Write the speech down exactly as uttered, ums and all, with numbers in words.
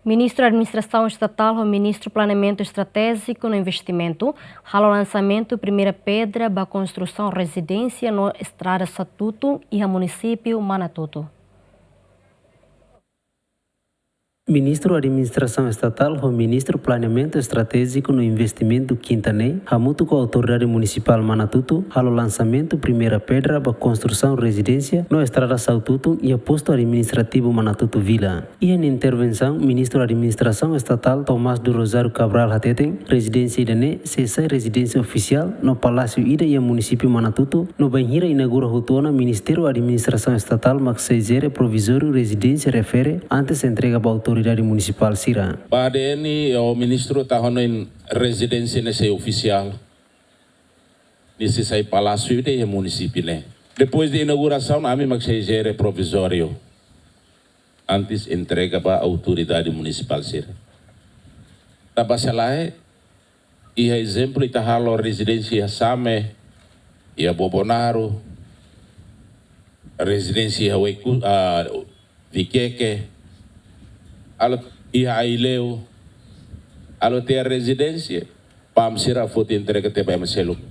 Ministru Administrasaun Estatál ho Ministru Planeamentu Estratéjiku no Investimentu halo lansamentu primeira pedra ba konstrusaun rezidénsia no estrada Saututu iha munisípiu Manatutu. Ministru Administrasaun Estatál ho Ministru Planeamentu Estratéjiku no Investimentu Kinta ne'e, hamutuk ho Autoridade Munisipál Manatutu, halo lansamentu primeira pedra ba konstrusaun rezidénsia no estrada Saututu iha postu administrativu Manatutu Vila. Iha nia intervensaun, Ministru Administrasaun Estatál Tomás do Rosário Cabral hateten, rezidénsia ida-ne'e sei sai rezidénsia ofisiál no palásiu ida iha munisípiu Manatutu, no bainhira inaugura hotu ona Ministériu Administrasaun Estatál mak sei jere provizóriu rezidénsia refere antes entrega ba autoridade munisipál sira. Ba A D N, o ministru tau hanoin rezidénsia ne'e sei ofisiál, nia sei sai palásiu ida iha munisípiu ne'e. Depois de inaugurasaun, ami mak sei jere provizóriu antes entrega ba autoridade munisipál sira. Tanba selae, iha ezemplu ita halo rezidénsia iha Same, iha Bobonaro, rezidénsia iha Oeku, ah, Viqueque, halo iha Aileu, halo tiha rezidénsia, PAM sira foti entrega tiha ba ema seluk.